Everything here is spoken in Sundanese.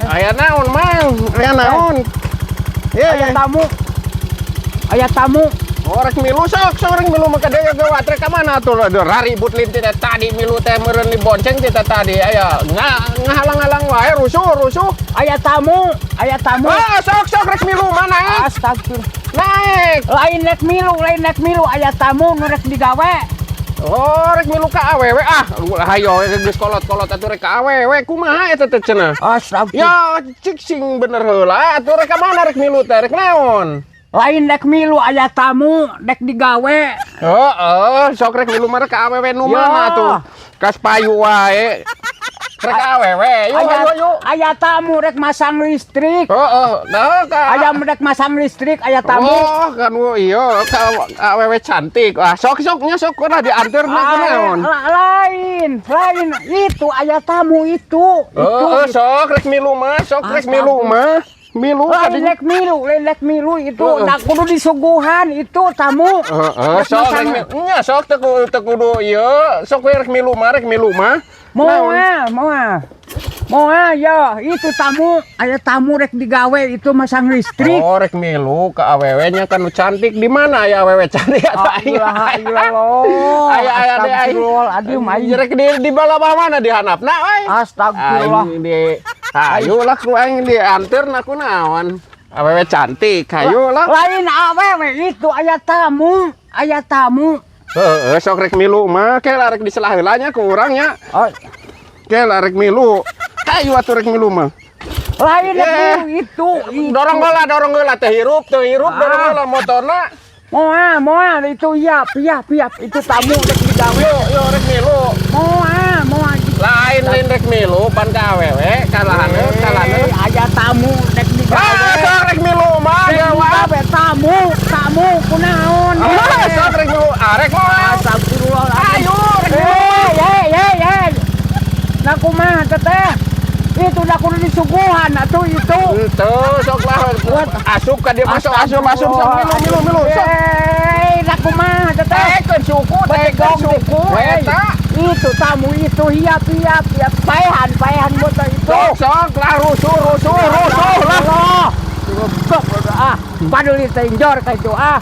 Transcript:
Aya naon, Mang? Aya naon? Ye. Aya tamu. Aya tamu. Oh, rek milu, sok, sok rek milu mah ka dieu gawat. Rek ka mana atuh? Aduh, raribut lin ti tadi, milu teh meureun dibonceng ti tadi. Aya ngahalang-halang wae, rusuh, rusuh. Aya tamu, aya tamu. Ah, sok, sok rek milu mah naik. Astagfirullah. Naik. Lain rek milu, lain rek milu, aya tamu nu rek digawe. Oh, rek milu ka awewe ah. Hayo geus kolot-kolot atuh rek ka awewe kumaha eta teh cenah? Astagfirullah. Ya, cik sing bener heula atuh, rek ka mana rek milu teh, rek naon? Lain rek milu, aya tamu rek digawe. Heeh, sok rek milu mah rek ka awewe nu mana tuh? Kas payu wae. Rek ka awewe, yuk. Aya, ayo, ayo. Aya tamu rek masang listrik. Heeh, nah ka Aya rek masang listrik, aya tamu. Oh, kan iya ka awewe cantik. Ah, sok, sok nya, sok lah dianteur mah kunaon. Lain, lain itu aya tamu itu. Itu. Heeh, sok rek milu mah, sok rek milu mah. Milu Lain kadinya. rek milu, lain rek milu itu, nah kudu disuguhan itu tamu. Heeh, Rek sok rek masang- milu. Nya sok teu kudu ieu, sok we rek milu mah, rek milu mah. Moal, moal. Moal ya, itu tamu, aya tamu rek digawe itu masang listrik. Oh, rek milu ke awewe nya kan nu cantik. Di mana aya awewe cantik atuh aing? Astagfirullah. Aya, aya deh aing. Astagfirullahaladzim, aing. Rek di bala mana, di handapna we. Astagfirullah. Aing di hayu lah ku aing dianteur na kunaon. Awewe cantik, hayu lah. Lain awewe itu, aya tamu, aya tamu. Heeh, sok rek milu mah ke lah rek diselah heula nya ku urang nya. Oh, Ke lah rek milu. Hayu atuh rek milu mah. Lain rek Eh. milu itu, itu. Dorong heula, dorong heula, teh hirup, teh hirup, dorong Ah. heula motorna. Moal, moal itu iya, piap, piap itu tamu rek digawe. Yo, yo rek milu. Moal, moal. Lain, lain rek milu pan ka awewe, kalahaneut, kalahaneut. Eh, aya tamu rek digawe. Ah, sok rek milu mah Rek gawat. digawe tamu, tamu kunaon? Ah, sok rek milu, arek moal. Astagfirullahaladzim. Ayo, rek milu. Hei, hei, hei, hei. Nah, kumaha teteh? Itu dah kudu disuguhan atuh itu. Henteu, sok lah asup ka dieu, masuk, asup, asup, sok milu, milu, milu, sok. Hei, nah kumaha teteh? Tekeun suku, tekeun suku eta. Itu tamu itu hiap hiap hiap paehan paehan motor itu. Sok, sok lah, rusuh, rusuh, rusuh lah. Allah. Goblok ah. Paduli teh injor ka itu ah.